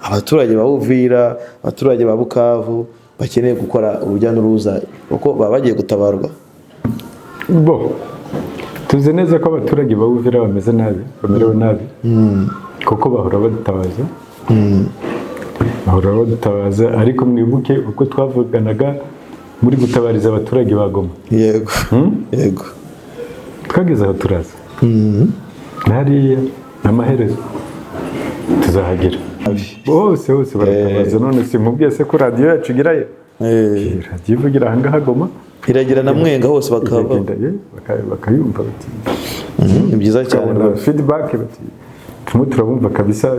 Abaturage ba Uvira, abaturage ba Bukavu bakeneye gukora urujya n'uruza kuko baba bagiye gutabarwa. Bo tuzi neza ko abaturage ba Uvira bameze nabi, bamerewe nabi, kuko bahora badutabaza, bahora badutabaza. Ariko mwibuke uko twavuganaga muri gutabariza abaturage ba Goma. Yego. Twageze aho turaza hariya, amaherezo tuzahagera. Hose hose baratabaza. None sinkubwiye se ko radiyo yacu igerayo? Radiyo ivugira ahangaha Goma. Iragira na Mwenga hose bakaba Iragenda, bakayumva bati Ni byiza cyane tukabona rwose. feedback bati: "Turimo turabumva kabisa,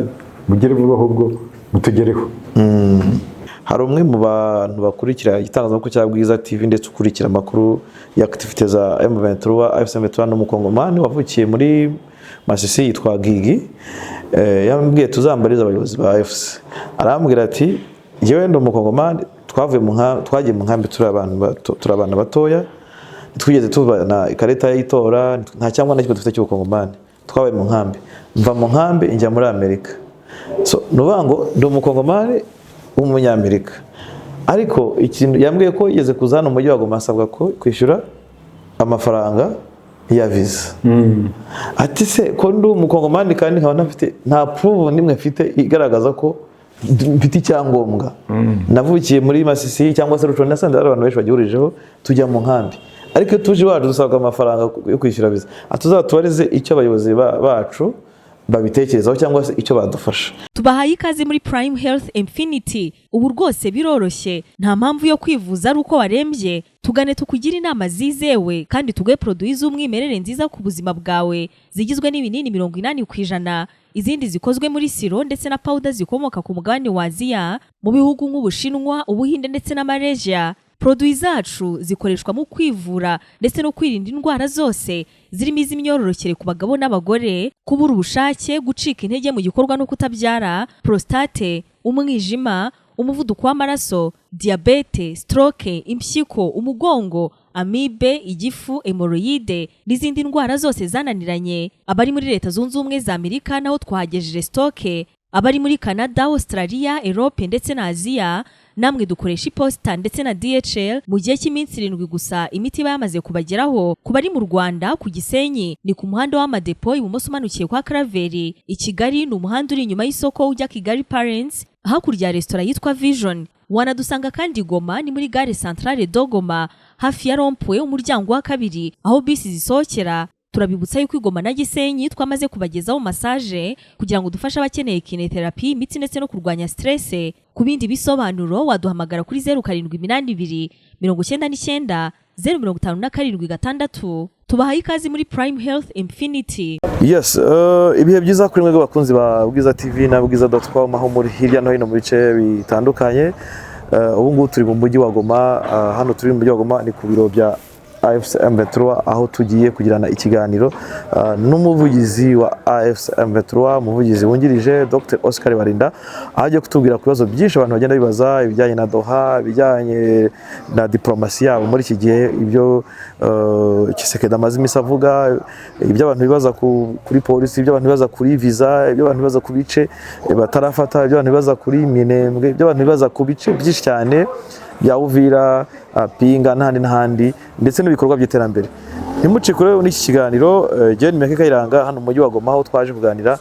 mugere vuba ahubwo mutugereho." Hari umwe mu bantu bakurikira igitangazamakuru cya Bwiza TV ndetse ukurikira amakuru ya activité za M23, AFC M23, n'umukongomani wavukiye muri Masisi yitwa Gigi. Yambwiye tuzambarize abayobozi ba AFC. Arambwira ati: "Njyewe ndi umukongomani, twavuye mu nkambi, twagiye mu nkambi turi abantu bato, turi abana batoya, ntitwigeze tubona ikarita y'itora, nta cyangwa na kimwe dufite cy'ubukongomani. Twabaye mu nkambi, mva mu nkambi njya muri Amerika. So ni ukuvuga ngo ndi umukongomani w'umunyamerika." Ariko ikintu yambwiye ko yigeze kuza hano mu mujyi wa Goma asabwa ko kwishyura amafaranga ya visa. Ati: "Se ko ndi umukongomani kandi nkaba ntafite, nta proof n'imwe mfite igaragaza ko mfite icyangombwa, navukiye muri Masisi cyangwa se Rutshuru, nasanze hari abantu benshi bagihurijeho, tujya mu nkambi, ariko iyo tuje iwacu dusabwa amafaranga yo kwishyura visa." Ati: "Tuzatubarize icyo abayobozi bacu babitekerezaho cyangwa se icyo badufasha." Tubahaye ikaze muri Prime Health Infinity. Ubu rwose biroroshye, nta mpamvu yo kwivuza ari uko warembye. Tugane tukugire inama zizewe kandi tuguhe produits z'umwimerere nziza ku buzima bwawe, zigizwe n'ibinini 80%, izindi zikozwe muri sirop ndetse na powder zikomoka ku mugabane wa Aziya, mu bihugu nk'Ubushinwa, Ubuhinde ndetse na Malaysia. Produits zacu zikoreshwa mu kwivura ndetse no kwirinda indwara zose zirimo iz'imyororokere ku bagabo n'abagore, kubura ubushake, gucika intege mu gikorwa no kutabyara, prostate, umwijima, umuvuduko w'amaraso, diyabete, stroke, impyiko, umugongo, amibe, igifu, hémorroïdes n'izindi ndwara zose zananiranye. Abari muri Leta Zunze Ubumwe za Amerika naho twahagejeje stock. Abari muri Canada, Australia, Europe ndetse na Aziya namwe dukoresha iposita ndetse na DHL. Mu gihe cy'iminsi 7 gusa imiti iba yamaze kubageraho. Ku bari mu Rwanda, ku Gisenyi ni ku muhanda w'Amadepo, ibumoso umanukiye kwa Karaveri. I Kigali ni umuhanda uri inyuma y'isoko ujya Kigali Parents, hakurya ya resitora yitwa Vision. Wanadusanga kandi Goma, ni muri gare Centrale de Goma, hafi ya rond-point, umuryango wa kabiri aho bisi zisohokera. Turabibutsa yuko i Goma na Gisenyi twamaze kubagezaho massage kugira ngo dufashe abakeneye kinésithérapie, imitsi ndetse no kurwanya stress. Ku bindi bisobanuro waduhamagara kuri 0782 990 576. Tubahaye ikaze muri Prime Health Infinity. Yes, ibihe byiza kuri mwebwe bakunzi ba Bwiza TV na bwiza.com aho muri hirya no hino mu bice bitandukanye. Ubu ngubu turi mu mujyi wa Goma, hano turi mu mujyi wa Goma ni ku biro bya AFC M23, aho tugiye kugirana ikiganiro n'umuvugizi wa AFC M23, umuvugizi wungirije Dr Oscar Barinda, aho agiye kutubwira ku bibazo byinshi abantu bagenda bibaza, ibijyanye na Doha, ibijyanye na diplomasi yabo muri iki gihe, ibyo Tshisekedi amaze iminsi avuga, ibyo abantu bibaza kuri polisi, ibyo abantu bibaza kuri visa, ibyo abantu bibaza ku bice batarafata, ibyo abantu bibaza kuri Minembwe, ibyo abantu bibaza ku bice byinshi cyane bya Uvira, Pinga n'ahandi n'ahandi, ndetse n'ibikorwa by'iterambere. Ntimucikure rero n'iki kiganiro. Jane Meke Kayiranga hano mu mujyi wa Goma, aho twaje kuganira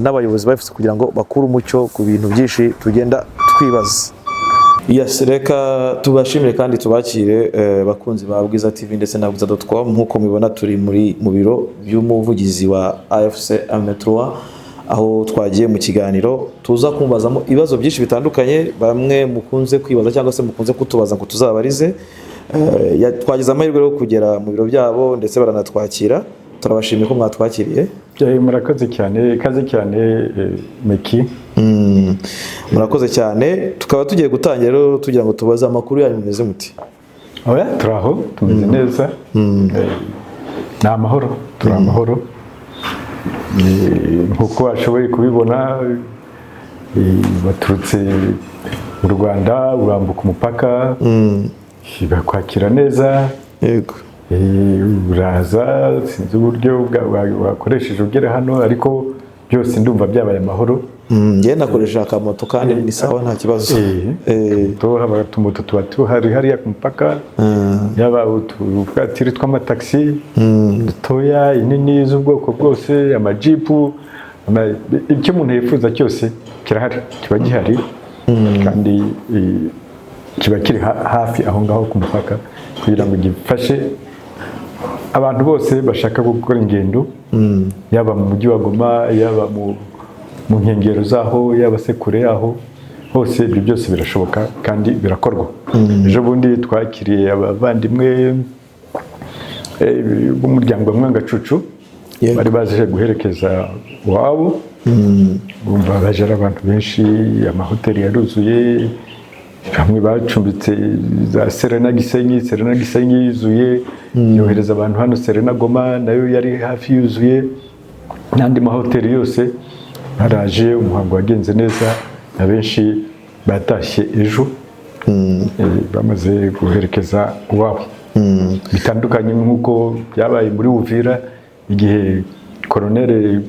n'abayobozi ba AFC kugira ngo bakure umucyo ku bintu byinshi tugenda twibaza. Yes, reka tubashimire kandi tubakire, bakunzi ba Bwiza TV ndetse na bwiza.com. Nk'uko mubibona, turi muri mu biro by'umuvugizi wa AFC M23, aho twagiye mu kiganiro tuza kumubazamo ibibazo byinshi bitandukanye bamwe mukunze kwibaza cyangwa se mukunze kutubaza ngo tuzabarize. Twagize amahirwe yo kugera mu biro byabo ndetse baranatwakira. Turabashimiye ko mwatwakiriye. Murakoze cyane, ikaze cyane, Meki. Murakoze cyane. Tukaba tugiye gutangira rero tugira ngo tubaze amakuru yanyu, mumeze muti? Oya, turi aho, tumeze neza. Ni amahoro, turi amahoro. Nk'uko washoboye kubibona, baturutse mu Rwanda, urambuka umupaka bakwakira neza. Uraza, sinzi uburyo wakoresheje ugera hano, ariko byose ndumva byabaye amahoro. Njye nakoresha akamoto kandi ni sawa, nta kibazo. Haba utumoto tuba tuhari hariya ku mupaka, yaba utuvatiri tw'amatagisi dutoya, inini z'ubwoko bwose, amajipu, icyo umuntu yifuza cyose kirahari, kiba gihari kandi kiba kiri hafi aho ngaho ku mupaka kugira ngo gifashe abantu bose bashaka gukora ingendo, yaba mu mujyi wa Goma, yaba mu nkengero zaho, yaba se kure yaho hose. Ibyo byose birashoboka kandi birakorwa. Ejo bundi twakiriye abavandimwe b'umuryango wa Mwangacucu bari baje guherekeza iwabo. Bumva baje ari abantu benshi, amahoteli yaruzuye, bamwe bacumbitse za Serena Gisenyi. Serena Gisenyi yuzuye, yohereza abantu hano Serena Goma, nayo yari hafi yuzuye, n'andi mahoteli yose baraje. Umuhango wagenze neza, na benshi batashye ejo bamaze guherekeza iwabo. Bitandukanye nk'uko byabaye muri Uvira igihe Colonel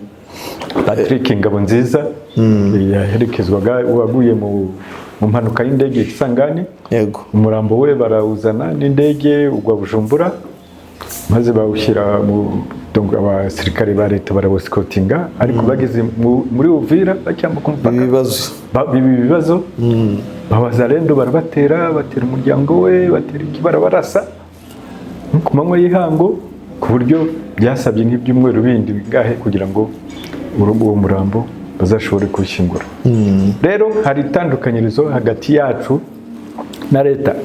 Patrick Ngabonziza yaherekezwaga, waguye mu mpanuka y'indege Kisangani. Umurambo we barawuzana n'indege ugwa Bujumbura, maze bawushyira mu, donc abasirikare ba leta barawescortinga, ariko bageze muri Uvira bacyambuka umupaka, ibibazo. Biba ibibazo, abazalendo barabatera, batera umuryango we, batera iki, barabarasa ku manywa y'ihangu, ku buryo byasabye nk'ibyumweru bindi bingahe kugira ngo uwo murambo bazashobore kuwushyingura. Rero hari itandukanyirizo hagati yacu na leta.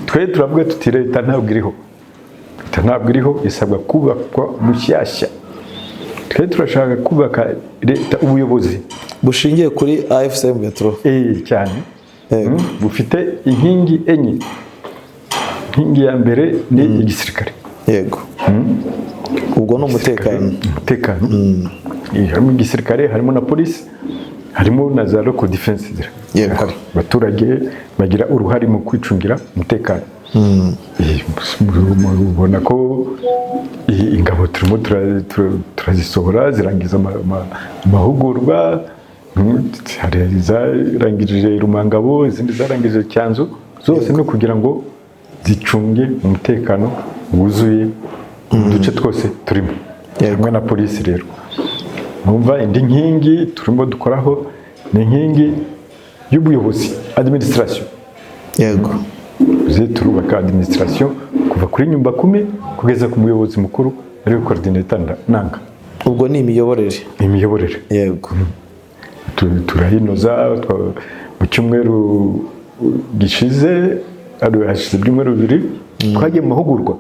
Twe turavuga tuti leta ntabwo iriho, leta ntabwo iriho, isabwa kubakwa mushyashya. Twe turashaka kubaka leta, ubuyobozi bushingiye kuri AFC M23. Cyane. Bufite inkingi enye. Inkingi ya mbere ni igisirikare. Yego, ubwo ni umutekano. Umutekano. Harimo igisirikare, harimo na polisi, harimo na za local defense. Zirahari. Abaturage bagira uruhare mu kwicungira umutekano. Ubona ko ingabo turimo turazisohora, zirangiza amahugurwa. Hari izarangirije Rumangabo, izindi zarangije Cyanzu, zose ni ukugira ngo zicunge umutekano wuzuye mu duce twose turimo, hamwe na polisi. Rero numva indi nkingi turimo dukoraho ni inkingi y'ubuyobozi, administration. Tuze turubaka administration kuva kuri nyumba kumi kugeza ku muyobozi mukuru, ariwe coordinator nanga. Ubwo ni imiyoborere. Imiyoborere. Turayinoza. Mu cyumweru gishize, hashize ibyumweru 2, twagiye mu mahugurwa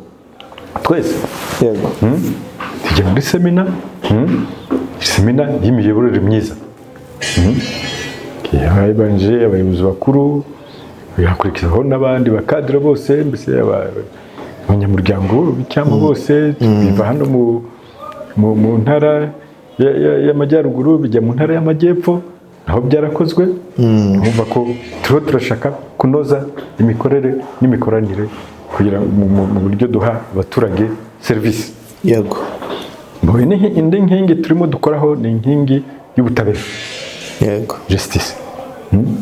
twese. Tujya muri semina, semina y'imiyoborere myiza. Habanje abayobozi bakuru, hakurikizaho n'abandi bakadire bose, mbese abanyamuryango b'icyama bose. Biva hano mu ntara y'amajyaruguru bijya mu ntara y'amajyepfo, naho byarakozwe. Urumva ko turiho turashaka kunoza imikorere n'imikoranire kugira ngo mu buryo duha abaturage serivisi. Indi nkingi turimo dukoraho ni inkingi y'ubutabera, justice.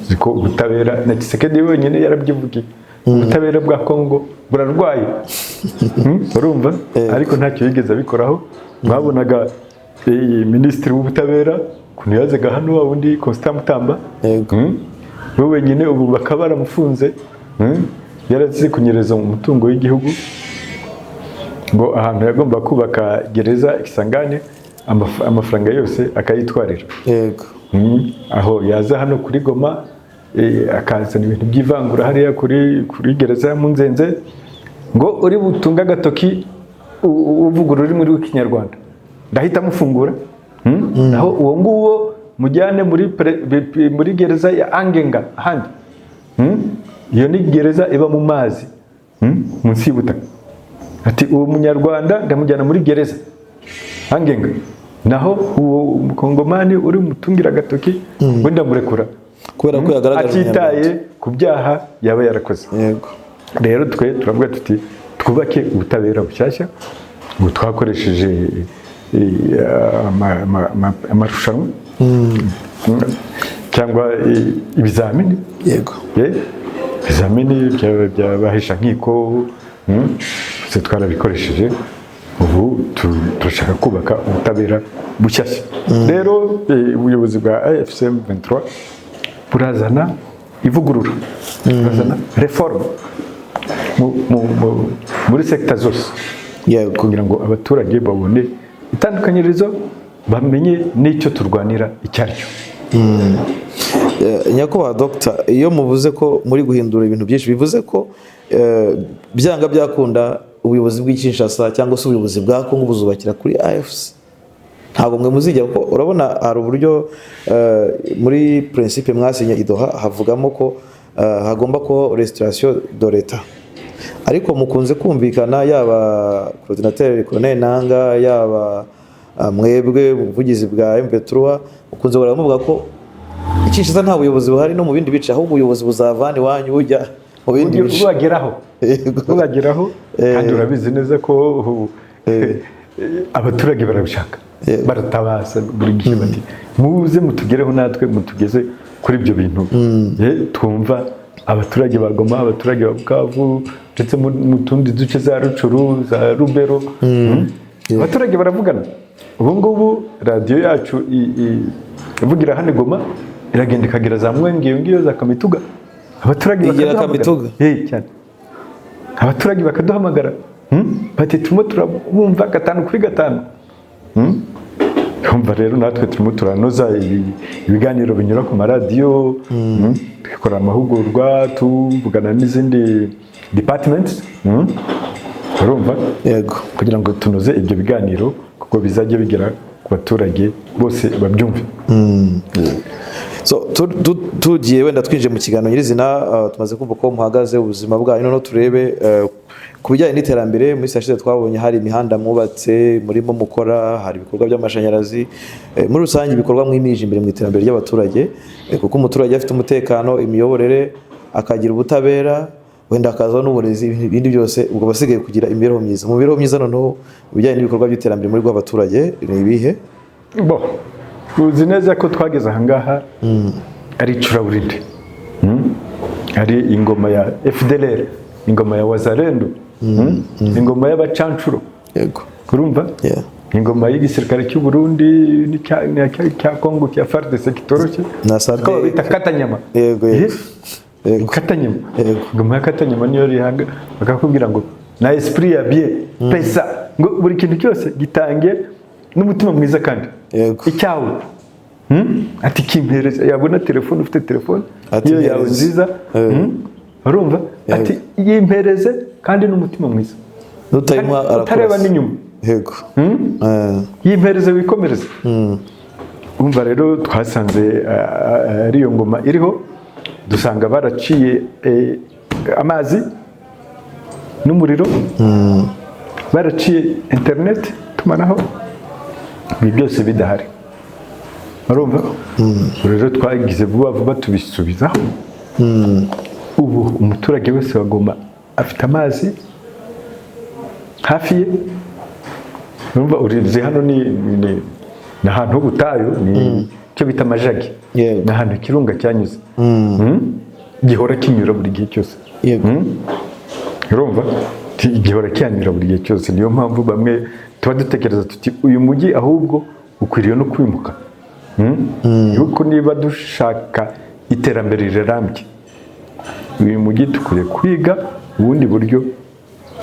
Ziko ubutabera na Tshisekedi wenyine yarabyivugiye, ubutabera bwa Kongo burarwaye. Urumva, ariko ntacyo yigeze abikoraho. Mwabonaga minisitiri w'ubutabera ukuntu yazaga hano, wa wundi Constant Mutamba. We wenyine ubu bakaba baramufunze. Yarazize kunyereza umutungo w'igihugu, ngo ahantu yagomba kubaka gereza Kisangani, amafaranga yose akayitwarira. Aho yaza hano kuri Goma, akazana ibintu by'ivangura hariya kuri gereza ya Munzenze, ngo uri butunge agatoki uvuga ururimi rw'Ikinyarwanda ndahita amufungura. Naho uwo nguwo mujyane muri gereza ya Angenga ahandi. Iyo ni gereza iba mu mazi, munsi y'ubutaka. Ati uwo munyarwanda ndamujyana muri gereza Angenga, naho uwo mukongomani uri mutungira agatoki we ndamurekura. Kubera ko yagaragaje atitaye Umunyarwanda. ku byaha yaba yarakoze. Rero twe turavuga tuti twubake ubutabera bushyashya. Ubu twakoresheje amarushanwa. Cyangwa ibizamini. Ibizamini by'abaheshankiko, byose twarabikoresheje. Ubu turashaka kubaka ubutabera bushyashya. Rero ubuyobozi bwa AFC M23 burazana ivugurura, burazana réforme muri secteur zose kugira ngo abaturage babone itandukanyirizo, bamenye n'icyo turwanira icyo ari cyo. Nyakubahwa Dogita, iyo muvuze ko muri guhindura ibintu byinshi, bivuze ko byanga byakunda ubuyobozi bw'i Kinshasa cyangwa se ubuyobozi bwa Kongo buzubakira kuri AFC? Ntabwo mwe muzijya, kuko urabona hari uburyo muri principe mwasinye i Doha havugamo ko hagomba kubaho restauration de l'État, ariko mukunze kumvikana, yaba coordinateur Colonel Nanga, yaba mwebwe ubuvugizi bwa M23, mukunze guhora muvuga ko i Kinshasa nta buyobozi buhari no mu bindi bice, ahubwo ubuyobozi buzavana iwanyu bujya mu bindi bice. Bubageraho. Bubageraho, kandi urabizi neza ko abaturage barabishaka, baratabaza buri gihe bati: "Muze mutugereho natwe, mutugeze kuri ibyo bintu." Twumva abaturage ba Goma, abaturage ba Bukavu, ndetse mu tundi duce za Rutshuru, za Lubero. Abaturage baravugana. Ubu ngubu radiyo yacu ivugira hano i Goma iragenda ikagera za Mwenge, iyo ngiyo za Kamituga, abaturage Igera bakaduhamagara. Kamituga? Cyane, abaturage bakaduhamagara, Bati: "Turimo turabumva gatanu kuri gatanu." Urumva rero natwe turimo turanoza ibiganiro binyura ku maradiyo, Tugakora amahugurwa, tuvugana n'izindi departments, Urumva, Yego. kugira ngo tunoze ibyo biganiro, kuko bizajya bigera ku baturage bose babyumve. So, tugiye wenda twinjiye mu kiganiro nyirizina, tumaze kumva ko muhagaze ubuzima bwanyu. Noneho turebe ku bijyanye n'iterambere. Muri yashize twabonye hari imihanda mwubatse, murimo mukora, hari ibikorwa by'amashanyarazi, muri rusange ibikorwa mwimirije imbere mu iterambere ry'abaturage, kuko umuturage afite umutekano, imiyoborere, akagira ubutabera, wenda hakazaho n'uburezi, ibindi byose, ubwo basigaye kugira imibereho myiza. Mu mibereho myiza noneho, mu bijyanye n'ibikorwa by'iterambere muri rw'abaturage ni ibihe? Bo, uzi neza ko twageze ahangaha ari icuraburindi, Ari ingoma ya FDLR, ingoma ya Wazalendo, Ingoma y'abacancuro. Urumva, ingoma y'igisirikare cy'u Burundi n'icya Kongo cya FARDC kitoroshye, Na SADC. ko babita katanyama. Yego, yego. Yego. Katanyama. Ingoma ya katanyama niyo rihanga, bakakubwira ngo na esprit ya bien pesa, ngo buri kintu cyose gitange n'umutima mwiza kandi icyawe. Ati: "Kimpereza." Yabona telefone, ufite telefone Ati: iyo yawe "Mpereza." nziza, Urumva, ati: "Yimpereze kandi n'umutima mwiza." Nutayimuha Kandi utareba arakurasa. n'inyuma. Yimpereze wikomereze. Umva rero, twasanze ari iyo ngoma iriho, dusanga baraciye amazi n'umuriro, baraciye interineti, itumanaho, ibi byose bidahari. Urumva rero twagize vuba vuba tubisubizaho. Ubu umuturage wese wa Goma afite amazi hafi ye. Urumva, urizi hano ni ahantu h'ubutayu, ni icyo bita amajagi. Ni ahantu ikirunga cyanyuze. Gihora kinyura buri gihe cyose. Urumva, gihora kiyanyura buri gihe cyose. Niyo mpamvu bamwe tuba dutekereza tuti: "Uyu mujyi ahubwo ukwiriye no kwimuka." Yuko niba dushaka iterambere rirambye, uyu mujyi dukwiye kwiga ubundi buryo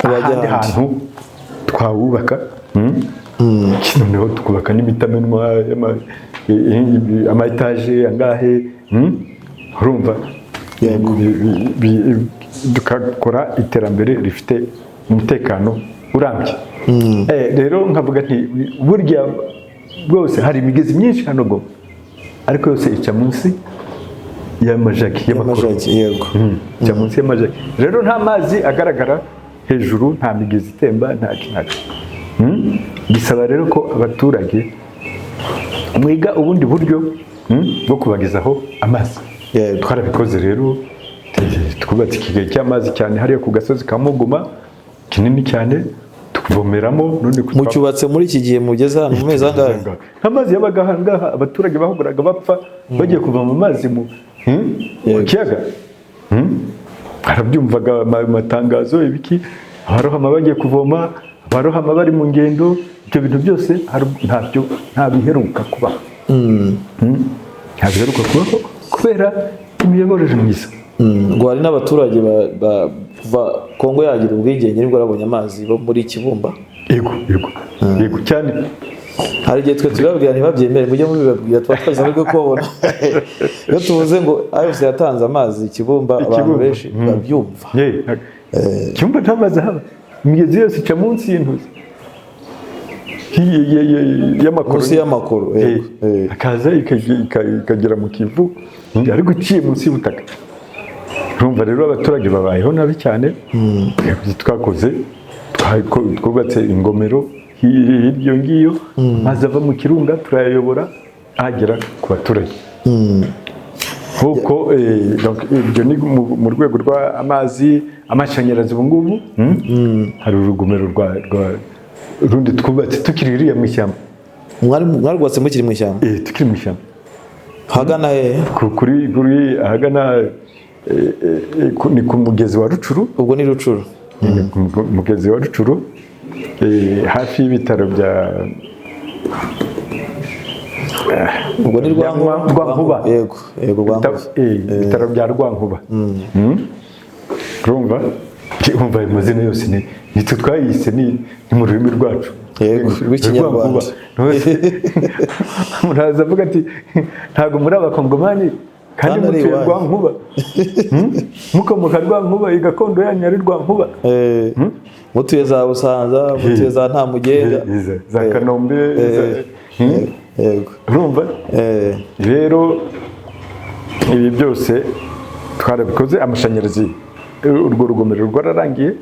Wajya ahandi ahandi. hantu twawubaka. Noneho tukubaka n'imitamenwa ama étage angahe. Urumva, tugakora iterambere rifite umutekano urambye. Rero nkavuga nti burya bwose hari imigezi myinshi hano Goma, ariko yose ica munsi y'amajagi, y'amakoro. Y'amajagi, yego. Ica munsi y'amajagi. Rero nta mazi agaragara hejuru, nta migezi itemba, nta kintu. Bisaba rero ko abaturage mwiga ubundi buryo bwo kubagezaho amazi. Twarabikoze rero, twubatse ikigega cy'amazi cyane hariya ku gasozi ka Muguma, kinini cyane, tuvomeramo none. Mucyubatse muri iki gihe mugeze hano mu mezi angahe? Amazi yabaga ahangaha, abaturage bahoraga bapfa. Bagiye kuvoma amazi mu ku kiyaga. Barabyumvaga amatangazo ibiki, abarohama bagiye kuvoma, abarohama bari mu ngendo. Ibyo bintu byose ntabyo, nta biheruka kubaho. Nta biheruka kubaho kubera imiyoborere myiza. Ngo hari n'abaturage kuva Kongo yagira ubwigenge nibwo babonye amazi, bo muri Kibumba. Yego cyane. Hari igihe twe tubibabwira ntibabyemere. Mujye mubibabwira, tuba twagize amahirwe yo kubabona. Iyo tuvuze ngo AFC yatanze amazi Kibumba, abantu Kibumba. benshi babyumva. Kibumba nta mazi ahaba, imigezi yose ica munsi y'intuzi y'amakoro. Munsi y'amakoro, yego. Akaza ikagera mu Kivu, ariko iciye munsi y'ubutaka. Urumva rero abaturage babayeho nabi cyane. Ibyo twakoze, twubatse ingomero hirya iyo ngiyo, amazi ava mu kirunga turayayobora agera ku baturage. Nkuko donc ibyo ni mu rwego rw'amazi. Amashanyarazi, ubu ngubu hari urugomero rwa rundi twubatse tukiri iriya mu ishyamba. Mwarwubatse mukiri mu ishyamba? Tukiri mu ishyamba. Hagana hehe? Kuri ahagana ni ku mugezi wa Rucuru. Ubwo ni Rucuru. Ni ku mugezi wa Rucuru, hafi y'ibitaro bya Ubwo ni Rwankuba. Rwankuba. Yego, Rwankuba. Ibitaro bya Rwankuba. Urumva, urumva ayo mazina yose ni nitwe twayise, ni mu rurimi rwacu. Yego, rw'Ikinyarwanda. Muraza avuga ati: "Ntabwo muri Abakongomani kandi Kandi ari mutuye iwanyu." Rwankuba. Mukomoka Rwankuba, iyi gakondo yanyu ari Rwankuba. Mutuye za Busanza, mutuye za Ntamugenda. Za Kanombe. Yego. Urumva rero ibi byose twarabikoze. Amashanyarazi, urwo rugomero rwararangiye,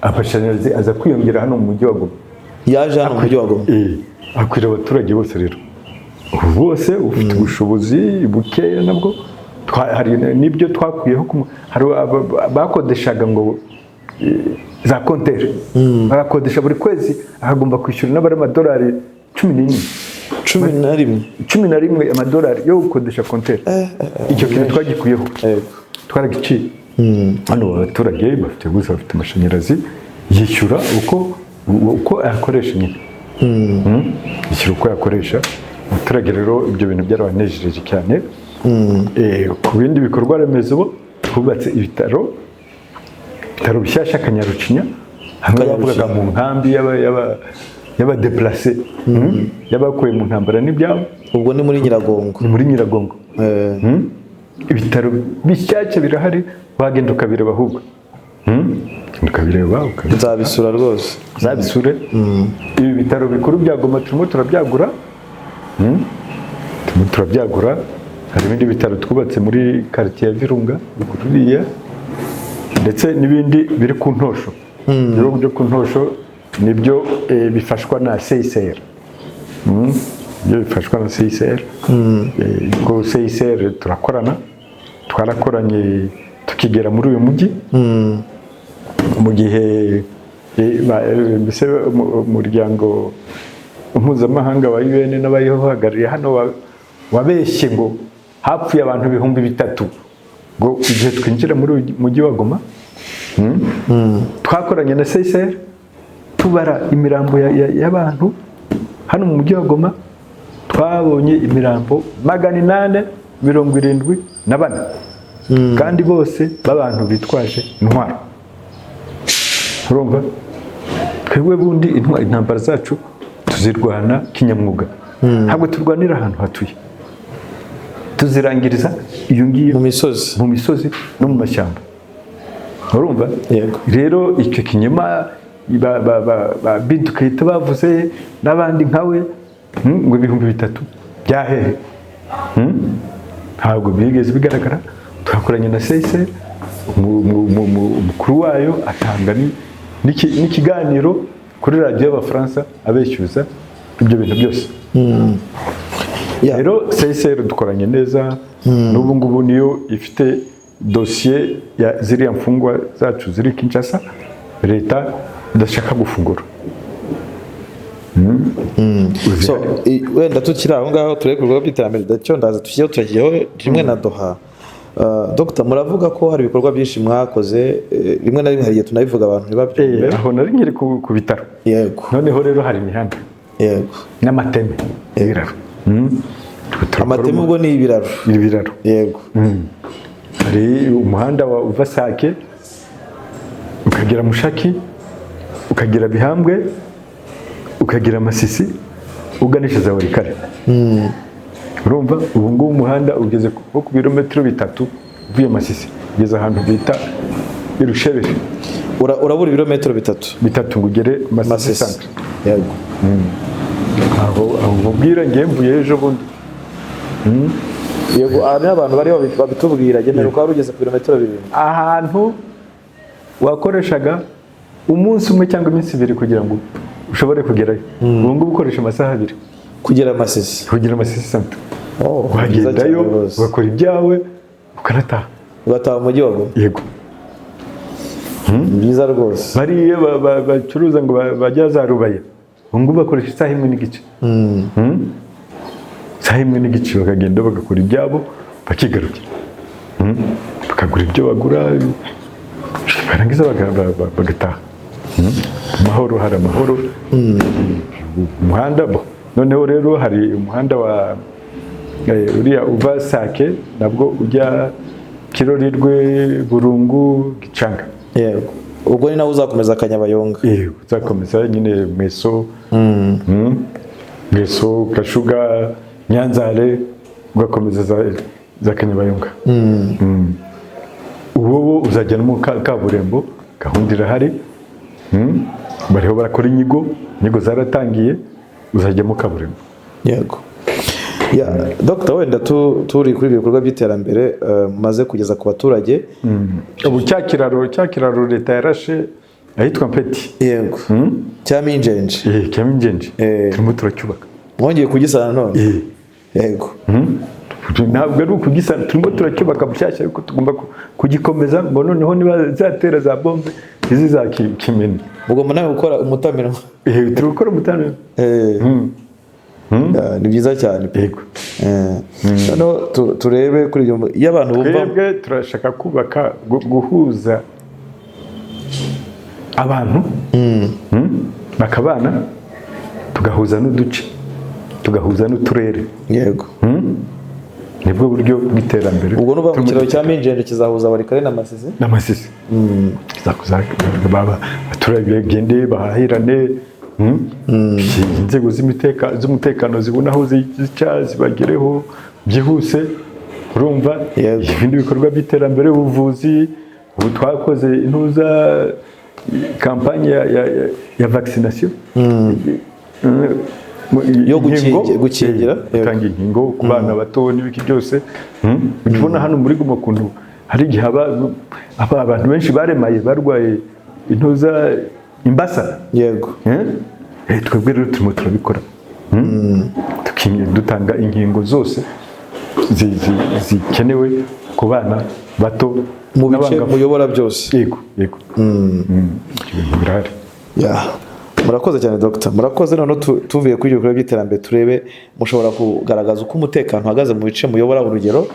amashanyarazi aza kwiyongera hano mu mujyi wa Goma. Yaje hano mu mujyi wa Goma. Akwira abaturage bose rero. Ubu bose ufite ubushobozi bukeya nabwo hari n'ibyo twakuyeho. Hari bakodeshaga ngo za compteur, bagakodesha buri kwezi, akagomba kwishyura n'abari amadolari 14. 11. 11 amadolari yo gukodesha compteur. Icyo kintu twagikuyeho. Twaragiciye. Hano abaturage bafite gusa bafite amashanyarazi, yishyura uko ayakoresha nyine. Yishyura uko yakoresha umuturage. Rero ibyo bintu byarabanejeje cyane. Ku bindi bikorwa remezo, twubatse ibitaro bishyashya Kanyarucinya, hamwe bavugaga mu nkambi y'abadéplacés, y'abakuwe mu ntambara n'ibyabo. Ubwo ni muri Nyiragongo. Ni muri Nyiragongo. Ibitaro bishyashya birahari, wagenda ukabireba ahubwo. Ukabireba ukabireba. Nzabisura rwose. Uzabisure. Ibi bitaro bikuru bya Goma turimo turabyagura. Turimo turabyagura. Hari ibindi bitaro twubatse muri quartier ya Virunga ruriya, ndetse n'ibindi biri ku Ntosho. Ibihugu byo ku Ntosho nibyo bifashwa na CICR. Ibyo bifashwa na CICR. Ubwo CICR turakorana, twarakoranye tukigera muri uyu mujyi mu gihe mbese umuryango mpuzamahanga wa UN n'abayihagarariye hano wabeshye ngo hapfuye abantu 3000, ngo igihe twinjira muri uyu mujyi wa Goma. Twakoranye na CICR tubara imirambo y'abantu hano mu mujyi wa Goma. Twabonye imirambo 874, kandi bose b'abantu bitwaje intwaro. Urumva twebwe bundi intambara zacu tuzirwana kinyamwuga, ntabwo turwanira ahantu hatuye, tuzirangiriza iyo ngiyo mu misozi. Mu misozi no mu mashyamba, urumva? Yego. Rero icyo kinyoma ba Bintu Keita bavuze n'abandi nkawe, ngo 3000 byahehe? Ntabwo byigeze bigaragara. Twakoranye na CICR, umukuru wayo atanga n'ikiganiro kuri radiyo y'Abafaransa abeshyuza ibyo bintu byose. Rero CICR dukoranye neza. N'ubu ngubu niyo ifite dosiye ya ziriya mfungwa zacu ziri Kinshasa, leta idashaka gufungura. So wenda tukiri aho ngaho, turebe ku bikorwa by'iterambere, ndacyo ndaza tushyireho, turagiyeho rimwe na Doha. Dr, muravuga ko hari ibikorwa byinshi mwakoze, rimwe na rimwe hari igihe tunabivuga abantu ntibabyumve. Aho nari nkiri ku bitaro. Noneho rero hari imihanda n'amateme, ibiraro. Turakora Amateme ubwo ni ibiraro? Ibiraro. Hari umuhanda wa uva Sake ukagera Mushaki, ukagera Bihambwe, ukagera Masisi, uganisha za Walikale. Urumva ubu ngubu umuhanda ugeze nko ku birometero 3 uvuye Masisi, ugeze ahantu bita Irushebere. Urabura ibirometero 3? 3 ngo ugere Masisi Masisi centre. Aho mubwira ngiye mvuye ejo bundi. Yego, aha niho abantu bari babitubwira genera uko wari ugeze ku birometero 7. Ahantu wakoreshaga umunsi umwe cyangwa iminsi 2 kugira ngo ushobore kugerayo, ubu ngubu ukoresha amasaha 2. Kugera Masisi? Kugera Masisi centre. Oh, byiza cyane Wagendayo rwose. ugakora ibyawe, ukanataha. Ugataha mu mujyi wa Goma? Yego. Ni byiza rwose. Bariya bacuruza ngo bajya za Rubaya, ubu ngubu bakoresha isaha imwe n'igice. Isaha imwe n'igice bakagenda bagakora ibyabo, bakigarukira. Bakagura ibyo bagura, barangiza bagataha. Amahoro, hari amahoro. Umuhanda bo noneho rero hari umuhanda wa uriya uva Sake nabwo ujya Kirorirwe, Burungu, Gicanga. Yego, ubwo ni nawe uzakomeza Kanyabayonga? Uzakomeza nyine Mweso, Mweso, Kashuga, Nyanzale, ugakomeza za Kanyabayonga. Uwo wo uzajya no mu kaburimbo, gahunda irahari. Bariho barakora inyigo, inyigo zaratangiye, uzajya mu kaburimbo. Yego. Ya, Dr, wenda turi kuri ibi bikorwa by'iterambere mumaze kugeza ku baturage. Ubu cya kiraro leta yarashe ahitwa Mpeti. Yego, cya Minjenje. Cya Minjenje. Turimo turacyubaka. Mwongeye kugisana none? Eh. Ntabwo ari ukugisana, turimo turacyubaka bushyashya, ariko tugomba kugikomeza ngo noneho niba zatera za bombe ntizizakimene. Mugomba nawe gukora umutamirwa. Turi gukora umutamiro. Ya, ni byiza cyane pe. Yego. Noneho turebe kuri ibyo, iyo abantu bumva Twebwe turashaka kubaka, guhuza abantu, bakabana, tugahuza n'uduce, tugahuza n'uturere. Nibwo buryo bw'iterambere. Ubwo nuva mu Turimo kiraro cya Minjenje kizahuza Walikale na Masisi? N'Amasisi. Abaturage bagende bahahirane, Inzego z'umutekano zibona aho zica zibagereho byihuse, urumva? Ibindi bikorwa by'iterambere, ubuvuzi, ubu twakoze intuza kampanye ya vaccination. Yo Inkingo, gukingira, gutanga inkingo ku bana bato n'ibiki byose. Ujya ubona hano muri Goma ukuntu hari igihe abantu benshi baremaye, barwaye intuza, imbasa. Eh? Twebwe rero turimo turabikora. Dutanga inkingo zose zikenewe ku bana bato Mu bice n'abangavu. muyobora byose? Yego. Ibyo bintu birahari. Ya. Murakoze cyane, Dr, murakoze. Noneho tuvuye kuri ibyo bikorwa by'iterambere, turebe, mushobora kugaragaza uko umutekano uhagaze mu bice muyobora? Urugero,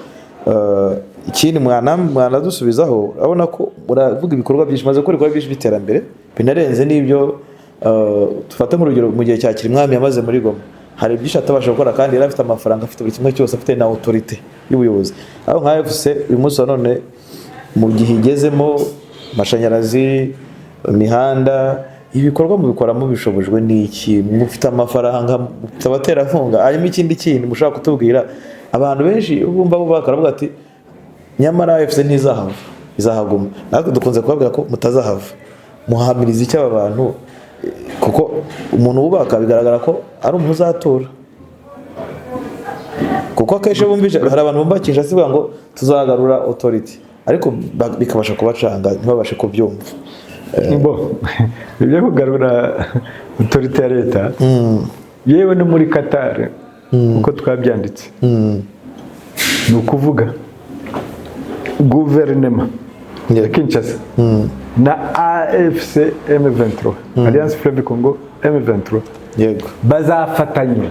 ikindi mwanadusubizaho, urabona ko muravuga ibikorwa byinshi, maze gukora ibikorwa byinshi by'iterambere binarenze n'ibyo. Dufate nk'urugero, mu gihe cya Kirimwami yamaze muri Goma, hari byinshi atabasha gukora kandi yari afite amafaranga, afite buri kimwe cyose, afite na autorité y'ubuyobozi. Aho nka AFC uyu munsi wa none, mu gihe igezemo, amashanyarazi, imihanda, ibikorwa mubikora mubishobojwe n'iki? Mufite amafaranga, mufite abaterankunga? Hanyuma ikindi kintu mushobora kutubwira, abantu benshi bumva bubaka baravuga ati nyamara AFC ntizahava, izahaguma. Natwe dukunze kubabwira ko mutazahava. Muhamiriza icyo aba bantu? Kuko umuntu wubaka bigaragara ko ari umuntu uzatura, kuko akenshi iyo bumvise, hari abantu bumva Kinshasa ivuga ngo tuzagarura authority, ariko bikabasha kubacanga, ntibabashe kubyumva. Bo ibyo kugarura autorité ya leta, yewe no muri Qatar uko twabyanditse, ni ukuvuga guverinema ya Kinshasa na AFC M23, Alliance Fleuve Congo M23. Bazafatanya.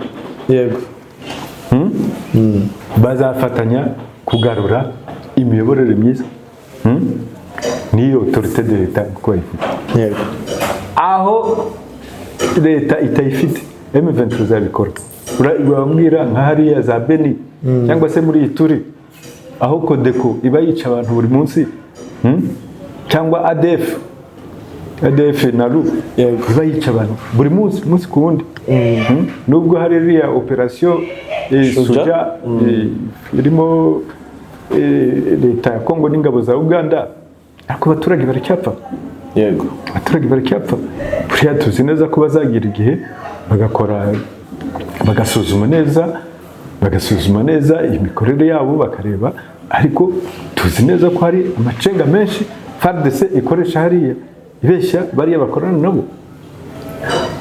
Bazafatanya kugarura imiyoborere myiza, N'iyo autorité de l'État kuko bayifite. Aho leta itayifite, M23 izabikora. Urababwira nka hariya za Beni cyangwa se muri Ituri, aho Codeco iba yica abantu buri munsi, Cyangwa ADF, ADF NALU iba yica abantu buri munsi, umunsi ku wundi. Nubwo hari iriya operasiyo Shuja. Suja, irimo leta ya Kongo n'ingabo za Uganda, ariko abaturage baracyapfa. Abaturage baracyapfa. Buriya tuzi neza ko bazagira igihe bagakora, bagasuzuma neza imikorere yabo, bakareba. Ariko tuzi neza ko hari amacenga menshi FARDC ikoresha hariya, ibeshya bariya bakorana nabo.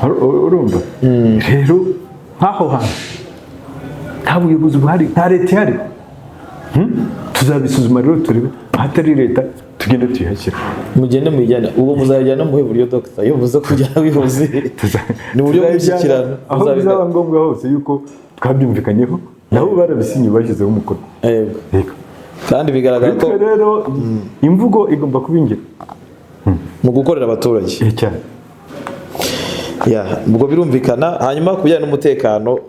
Urumva rero, nk'aho hantu nta buyobozi buhari, nta leta ihari. Tuzabisuzuma rero, turebe ahatari leta, tugende tuyihashyira. Mugende muyijyane. Ubwo muzayijyana mu buhe buryo, dogita? Iyo muvuze kujyana abayobozi, ni uburyo bw'imishyikirano? Aho bizaba ngombwa hose yuko twabyumvikanyeho nabo, barabisinye, bashyizeho umukono. Yego. Kandi bigaragara ko Bityo rero imvugo igomba kuba ingiro. Mu gukorera abaturage. Cyane. Ya, ubwo birumvikana. Hanyuma ku bijyanye n'umutekano,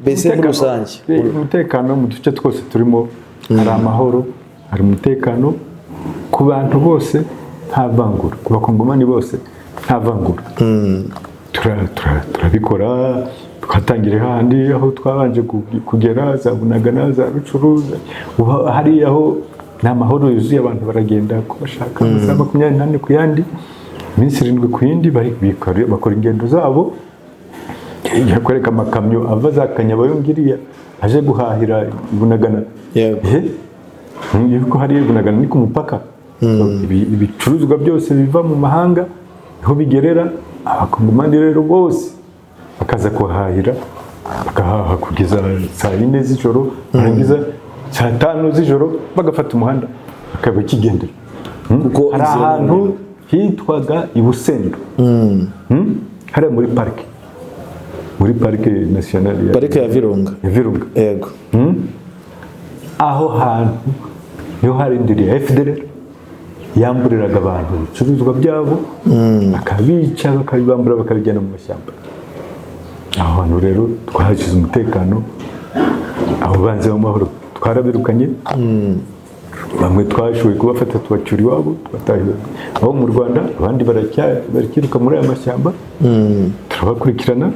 mbese muri rusange? Umutekano mu duce twose turimo hari amahoro, hari umutekano ku bantu bose, nta vangura, ku Bakongomani bose nta vangura. Turabikora. Twatangira hahandi aho twabanje kugera, za Bunagana, za Rutshuru, ubu hariya aho ni amahoro yuzuye. Abantu baragenda ko bashaka, amasaha 24 ku yandi, iminsi 7 ku yindi, bakora ingendo zabo. Yakwereka amakamyo ava za Kanyabayonga iriya aje guhahira i Bunagana. Yuko hariya i Bunagana ni ku mupaka. Ibicuruzwa byose biva mu mahanga niho bigerera. Abakongomani rero bose bakaza kuhahira, bagahaha kugeza saa 4 z'ijoro, barangiza saa 5 z'ijoro bagafata umuhanda bakaba bakigendera. Kuko Hari inzira ahantu hitwaga i Busendo. Hariya muri parike nationale ya Parike ya Virunga. Ya Virunga. Aho hantu niho harindiriye FDLR, yamburiraga abantu ibicuruzwa byabo, bakabica, bakabibambura, bakabijyana mu mashyamba. Aho hantu rero twahashyize umutekano. Abo banzi b'amahoro twarabirukanye. Bamwe twashoboye kubafata, tubacyura iwabo, tubatahiwe aho mu Rwanda. Abandi barakiruka muri aya mashyamba, turabakurikirana.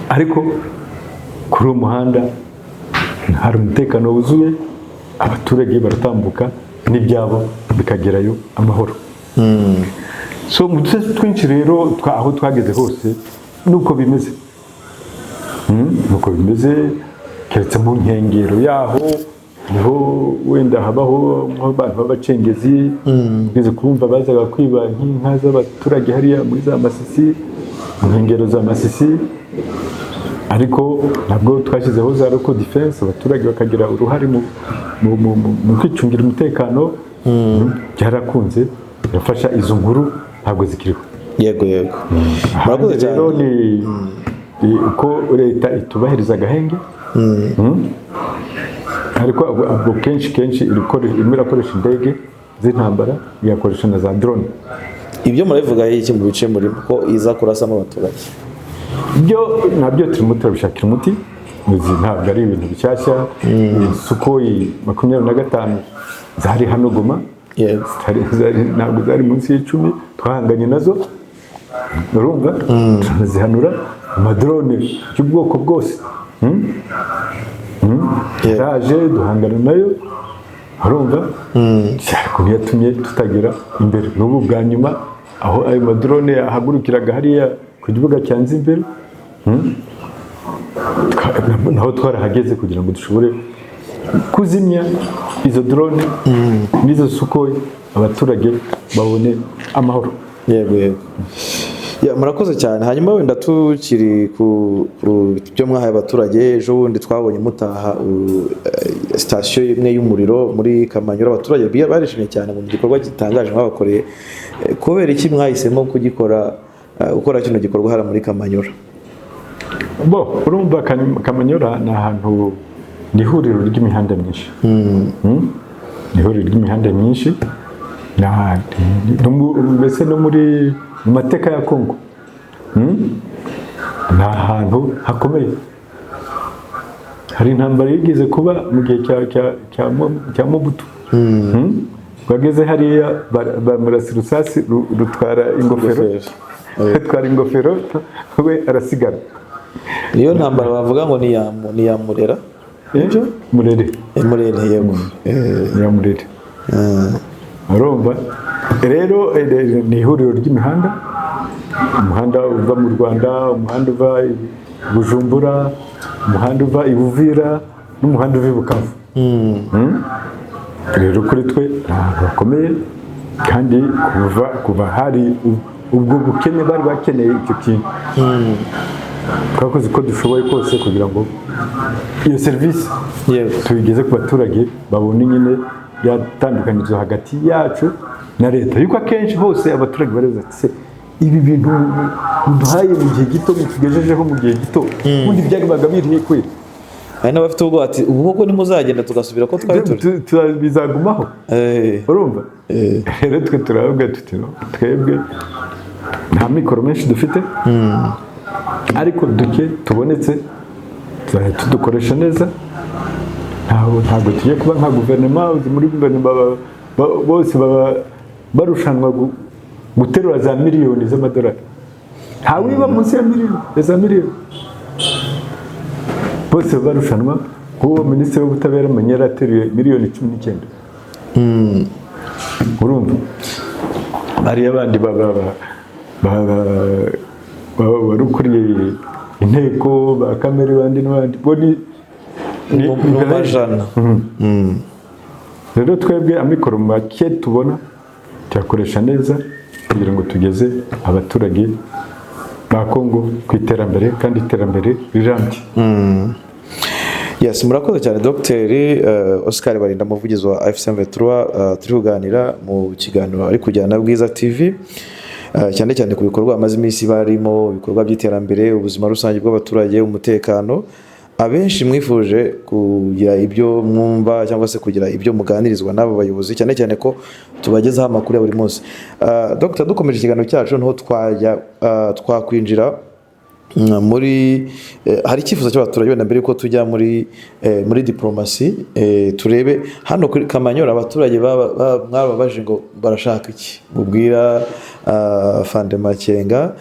Ariko kuri uwo muhanda hari umutekano wuzuye, abaturage baratambuka n'ibyabo bikagerayo amahoro. So mu duce twinshi rero, aho twageze hose nuko bimeze. Nuko bimeze, keretse mu nkengero yaho niho wenda habaho nk'abantu b'abacengezi. Ugeze kumva bazaga kwiba nk'inka z'abaturage hariya muri za Masisi, mu nkengero za Masisi. Ariko nabwo twashyizeho za local defense, abaturage bakagira uruhare mu kwicungira umutekano. Byarakunze, birafasha, izo nkuru ntabwo zikiriho. Yego, murakoze Ahandi cyane. Rero ni uko leta itubahiriza agahenge. Ariko ubwo kenshi kenshi irimo irakoresha indege z'intambara, igakoresha na za drone. Ibyo murabivuga iki mu bice murimo, ko iza kurasamo abaturage? Ibyo nabyo turimo turabishakira umuti. Izi ntabwo ari ibintu bishyashya. Sukhoi 25 zari hano Goma. Ntabwo zari munsi y'icumi twahanganye nazo, urumva, turazihanura. Amadrone y'ubwoko bwose, Yaraje, duhangana nayo, urumva, ariko ntiyatumye tutagera imbere. N'ubu bwa nyuma aho ayo madrone yahagurukiraga hariya ku kibuga cya Nzimbere, naho twarahageze kugira ngo dushobore kuzimya izo drone n'izo Sukhoi, abaturage babone amahoro. Yego, ya, murakoze cyane. Hanyuma wenda tukiri ku byo mwahaye abaturage, ejo bundi twabonye mutaha sitasiyo imwe y'umuriro muri Kamanyura. Abaturage barishimye cyane mu gikorwa gitangaje mwabakoreye. Kubera iki mwahisemo kugikora? gukora kino gikorwa hariya muri Kamanyura? Bo urumva, Kamanyora ni ahantu, ni ihuriro ry'imihanda myinshi. Ni ihuriro ry'imihanda myinshi. Mbese no mu mateka ya Kongo. Ni ahantu hakomeye. Hari intambara yigeze kuba mu gihe cya Mobutu. Bageze hariya bamurasa urusasi rutwara ingofero. Ingofero. Rutwara ingofero, we arasigara. Niyo ntambara bavuga ngo ni iya Murera? Ibyo Murere. Murere, yego. Ya Murere. Urumva rero, ni ihuriro ry'imihanda: umuhanda uva mu Rwanda, umuhanda uva i Bujumbura, umuhanda uva i Buvira n'umuhanda uva i Bukavu. Rero kuri twe ni ahantu hakomeye, kandi kuva hari ubwo bukene, bari bakeneye icyo kintu. Twakoze uko dushoboye kose kugira ngo iyo serivisi tuyigeze ku baturage, babone nyine yatandukanyirizo hagati yacu na leta, yuko akenshi hose abaturage baribaza ati: "Se ibi bintu muduhaye mu gihe gito, mutugejejeho mu gihe gito, ubundi byaribaga birihe kweri?" Hari n'abafite ubwoba ati: "Ubu koko ntimuzagenda tugasubira ko twari turi?" Bizagumaho. Urumva rero, twe turavuga tuti: "No, twebwe nta mikoro menshi dufite, ariko duke tubonetse tuzajya tudukoresha neza." Ntabwo tugiye kuba nka guverinoma. Uzi muri guverinoma bose baba barushanwa guterura za miliyoni z'amadolari. Ntawiba munsi ya miliyoni, ya za miliyoni. Bose baba barushanwa. Nk'uwo minisitiri w'ubutabera Manyera ateruye miliyoni 19. Urumva hariyo abandi wari ukuriye inteko, ba Kamere, bandi n'abandi bo ni Mu majana. Rero twebwe amikoro make tubona tuyakoresha neza kugira ngo tugeze abaturage ba Kongo ku iterambere, kandi iterambere rirambye. Yes, murakoze cyane, Dogiteri Oscar Barinda, umuvugizi wa AFC M23. Turi kuganira mu kiganiro ari kujyana na Bwiza TV, cyane cyane ku bikorwa bamaze iminsi barimo, ibikorwa by'iterambere, ubuzima rusange bw'abaturage, umutekano. Abenshi mwifuje kugira ibyo mwumva cyangwa se kugira ibyo muganirizwa n'abo bayobozi, cyane cyane ko tubagezaho amakuru ya buri munsi. Dr, dukomeje ikiganiro cyacu, niho twajya twakwinjira muri hari icyifuzo cy'abaturage. Wenda mbere yuko tujya muri diplomasi, turebe hano kuri Kamanyora abaturage mwababaje ngo barashaka iki, mubwira Fande Makenga,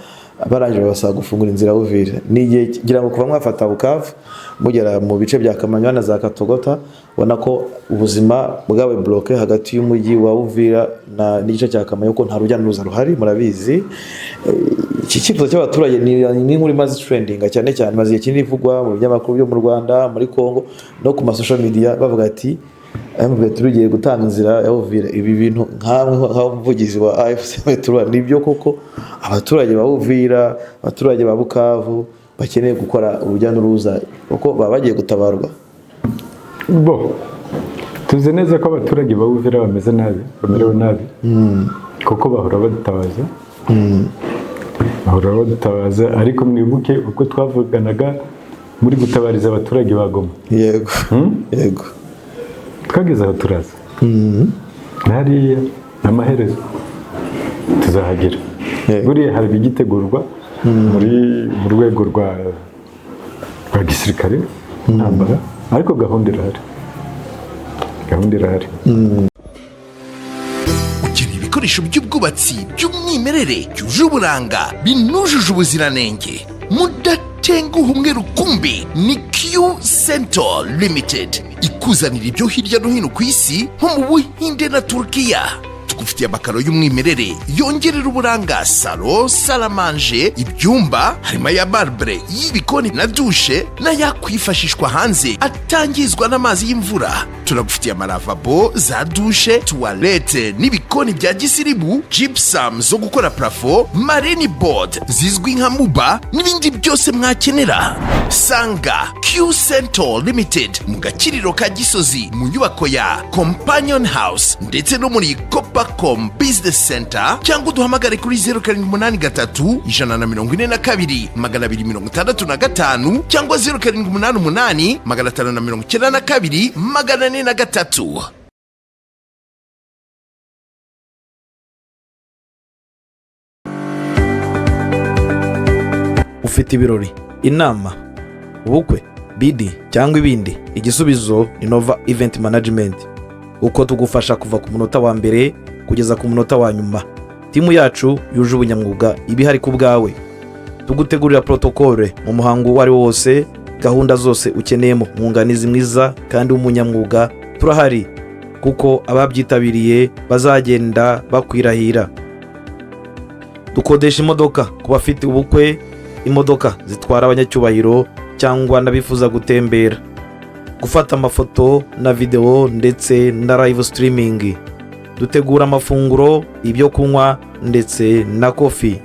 barangije babasaba gufungura inzira Uvira. Ni igihe ngira ngo kuva mwafata Bukavu mugera mu bice bya Kamanyora na za Katogota, ubona ko ubuzima bwawe bloqué hagati y'umujyi wa Uvira na n'igice cya Kamanyola, ko nta rujya n'uruza ruhari, murabizi. Iki cyifuzo cy'abaturage ni inkuru imaze trendinga cyane cyane, imaze igihe kinini ivugwa mu binyamakuru byo mu Rwanda, muri Congo no ku ma social media, bavuga ati: "M23 tugiye gutanga inzira ya Uvira." Ibi bintu nkamwe nk'umuvugizi wa AFC M23, nibyo koko abaturage ba Uvira, abaturage ba Bukavu bakeneye gukora urujya n'uruza kuko baba bagiye gutabarwa? Bo tuzi neza ko abaturage ba Uvira bameze nabi, bamerewe nabi, kuko bahora badutabaza, bahora badutabaza. Ariko mwibuke uko twavuganaga muri gutabariza abaturage ba Goma. Yego. Twageze aho turaza hariya, amaherezo tuzahagera. Buriya hari ibigitegurwa mu rwego rwa gisirikare, intambara, ariko gahunda irahari, gahunda irahari. Ukeneye ibikoresho by'ubwubatsi by'umwimerere, byuje uburanga, binujuje ubuziranenge, mudatenguha umwe rukumbi? Ni Q Center Limited ikuzanira ibyo hirya no hino ku isi, nko mu Buhinde na Turukiya. Tugufitiye amakaro y'umwimerere yongerera uburanga salon, salle à manger, ibyumba, harimo aya marbre y'ibikoni na douche, n'ayakwifashishwa hanze atangizwa n'amazi y'imvura. Turagufitiye amalavabo, za douche, toilette n'ibikoni bya gisirimu, gypsum zo gukora plafond, marine board zizwi nka muba, n'ibindi byose mwakenera. Sanga Q Center Limited mu gakiriro ka Gisozi, mu nyubako ya Companion House, ndetse no muri Copa. Globacom Business Center, cyangwa uduhamagare kuri 0783 142 265 cyangwa 0788 592 403. Ufite ibirori, inama, ubukwe, bidi cyangwa ibindi, igisubizo ni Nova Event Management. Uko tugufasha kuva ku munota wa mbere kugeza ku munota wa nyuma. Team yacu yuje ubunyamwuga iba ihari ku bwawe. Tugutegurira protocole mu muhango uwo ari wo wose, gahunda zose ukeneyemo umwunganizi mwiza kandi w'umunyamwuga, turahari kuko ababyitabiriye bazagenda bakwirahira. Dukodesha imodoka ku bafite ubukwe, imodoka zitwara abanyacyubahiro cyangwa n'abifuza gutembera, gufata amafoto na videwo ndetse na live streaming. Dutegura amafunguro, ibyo kunywa ndetse na coffee.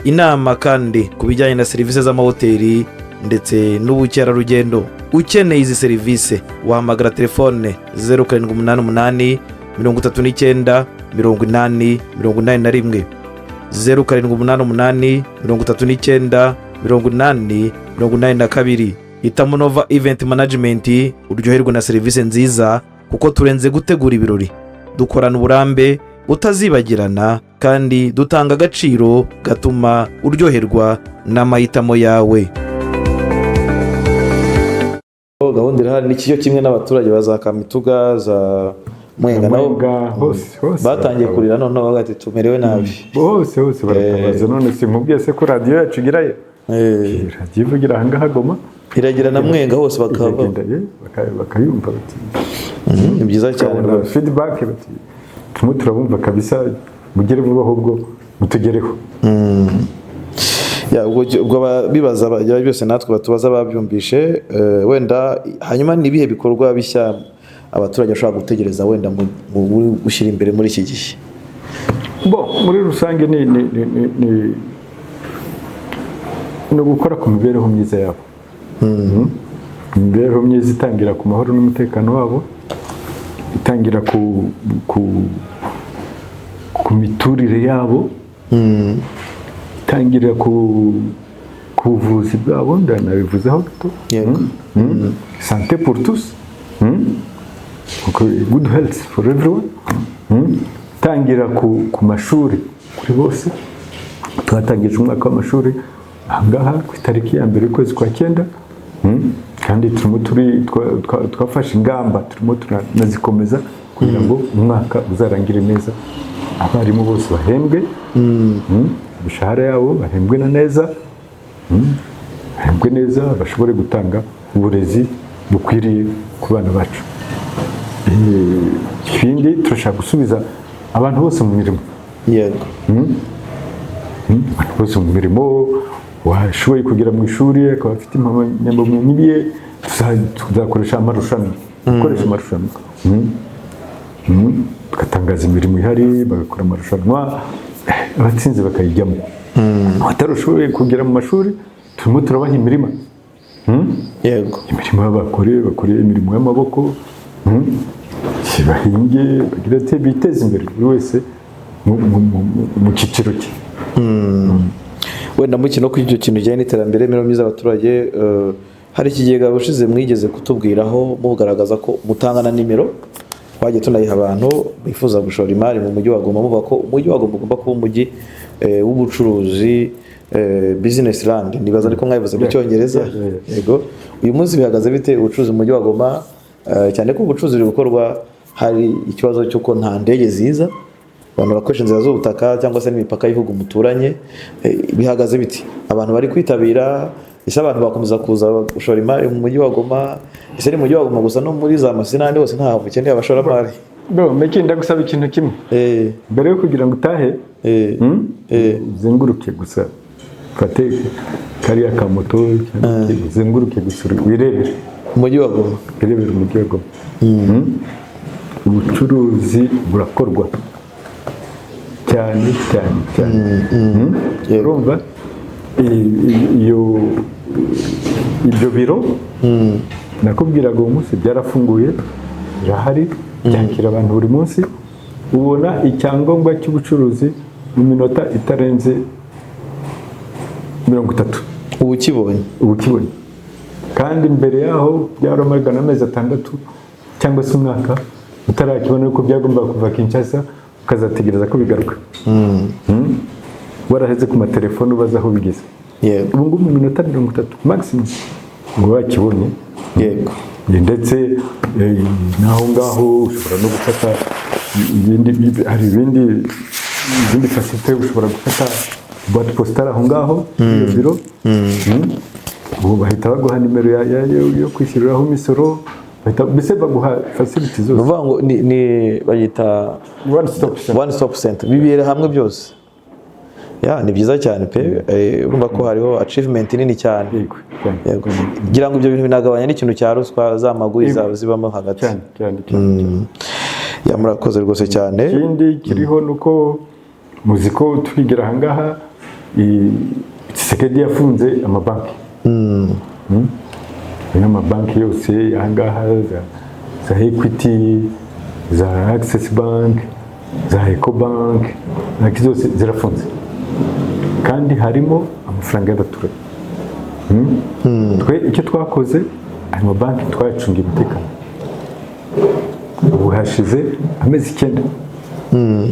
Inama kandi ku bijyanye na serivisi z'amahoteli ndetse n'ubukerarugendo. Ukeneye izi serivisi wahamagara telefone 0788 39 80 81, 0788 39 80 82. Hitamo Nova Event Management, uryoherwe na serivisi nziza, kuko turenze gutegura ibirori. Dukorana uburambe butazibagirana kandi dutanga agaciro gatuma uryoherwa n'amahitamo yawe. Gahunda irahari, ni cyo kimwe n'abaturage ba za Kamituga, za Mwenga nabo. Mwenga, hose hose. Batangiye kurira noneho bavuga ati: "Tumerewe nabi." Hose hose baratabaza. None sinkubwiye se ko radiyo yacu igerayo? Radiyo ivugira ahangaha Goma. Iragira na Mwenga hose bakaba Iragenda, bakayumva bati Ni byiza cyane. Tukabona Rwose. feedback, bati: "Turimo turabumva kabisa, mugere vuba ahubwo mutugereho." Ya, ubwo bibaza bajya byose natwe batubaza babyumvishe. Wenda hanyuma ni ibihe bikorwa bishya abaturage bashobora gutegereza wenda mu gushyira imbere muri iki gihe? Bo muri rusange ni ugukora ku mibereho myiza yabo. Imibereho myiza itangira ku mahoro n'umutekano wabo, itangira ku miturire yabo, itangira ku buvuzi bwabo, ndanabivuzeho gato. Santé pour tous. Good health for everyone. Tangira ku mashuri kuri bose. Twatangije umwaka w'amashuri ahangaha ku itariki ya 1 y'ukwezi kwa 9. Kandi turimo twafashe ingamba, turimo turanazikomeza kugira ngo umwaka uzarangire neza, abarimu bose bahembwe. Imishahara yabo bahembwe na neza. Bahembwe neza, bashobore gutanga uburezi bukwiriye ku bana bacu. Ikindi, turashaka gusubiza abantu bose mu mirimo. Abantu bose mu mirimo, washoboye kugera mu ishuri akaba afite impamyabumenyi ye, tuzakoresha amarushanwa, gukoresha amarushanwa. Tugatangaza imirimo ihari, bagakora amarushanwa, abatsinze bakayijyamo. Abatarashoboye kugera mu mashuri, turimo turabaha imirima. Imirimo bakore imirimo y'amaboko, bahinge, bagire ati biteze imbere, buri wese mu cyiciro cye. Wenda mukino kuri icyo kintu kijyanye n'iterambere, imibereho myiza y'abaturage, hari ikigega ushize mwigeze kutubwiraho, mugaragaza ko mutanga na nimero, twagiye tunayiha abantu bifuza gushora imari mu mujyi wa Goma, muvuga ko umujyi wa Goma ugomba kuba umujyi w'ubucuruzi, business land, nibaza ariko mwabivuze mu Cyongereza. Yeah. Yego. Uyu munsi bihagaze bite ubucuruzi mu mujyi wa Goma? Cyane ko ubucuruzi buri gukorwa, hari ikibazo cy'uko nta ndege ziza, abantu bakoresha inzira z'ubutaka cyangwa se n'imipaka y'ibihugu muturanye. Bihagaze biti? Abantu bari kwitabira? Ese abantu bakomeza kuza gushora imari mu mujyi wa Goma? Ese ni mu mujyi wa Goma gusa, no muri za Masisi n'ahandi hose ntaho mukeneye abashoramari? Bro, Meki, ndagusaba ikintu kimwe. Mbere yo kugira ngo utahe, uzenguruke gusa, ufate kariya ka moto cyangwa iki, uzenguruke gusa wirebere. Umujyi wa Goma. Wirebere umujyi wa Goma. Ubucuruzi burakorwa cyane cyane cyane. Urumva, iyo ibyo biro nakubwiraga uwo munsi byarafunguye, birahari, byakira abantu buri munsi. Ubona icyangombwa cy'ubucuruzi mu minota itarenze 30. Ubu ukibonye? Ubu ukibonye. Kandi mbere yaho byaramaraga amezi 6 cyangwa se umwaka utarakibona, yuko byagombaga kuva Kinshasa, ukazategereza ko bigaruka. Waraheze ku matelefone ubaza aho bigeze. Ubu ngubu mu minota 30 maximum ngo wakibonye. Ndetse n'aho ngaho ushobora no gufata ibindi, hari izindi facilité, ushobora gufata boîte postale aho ngaho muri iyo biro. Ubu bahita baguha nimero yo kwishyuriraho imisoro, bahita mbese baguha facility Ni zose. ukuvuga ngo ni bayita One stop center. One stop center, bibera hamwe byose. Ya, ni byiza cyane pe. Urumva ko hariho achievement nini cyane. Yego, cyane. Yego, ngira ngo ibyo bintu binagabanya n'ikintu cya ruswa, za maguyi zibamo hagati. Cyane cyane cyane. Ya, murakoze rwose cyane. Ikindi kiriho ni uko muzi ko tukigera ahangaha Tshisekedi yafunze amabanki. N'amabanki yose ahangaha, za Equity, za Access Bank, za Ecobank, banki zose zirafunze, kandi harimo amafaranga y'abaturage. Twe icyo twakoze, ayo mabanki twayacungiye umutekano. Ubu hashize amezi 9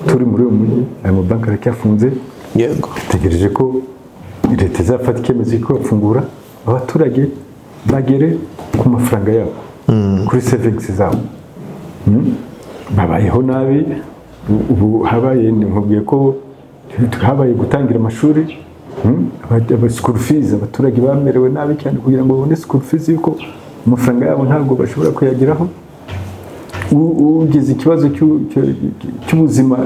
turi muri uyu mujyi, ayo mabanki aracyafunze. Dutegereje ko leta izafata icyemezo cyo kuyafungura, abaturage bagere ku mafaranga yabo, kuri savings zabo. Babayeho nabi. Ubu habaye, nkubwiye ko habaye gutangira amashuri, aba school fees, abaturage bamerewe nabi cyane kugira ngo babone school fees, yuko amafaranga yabo ntabwo bashobora kuyageraho. Ugize ikibazo cy'ubuzima,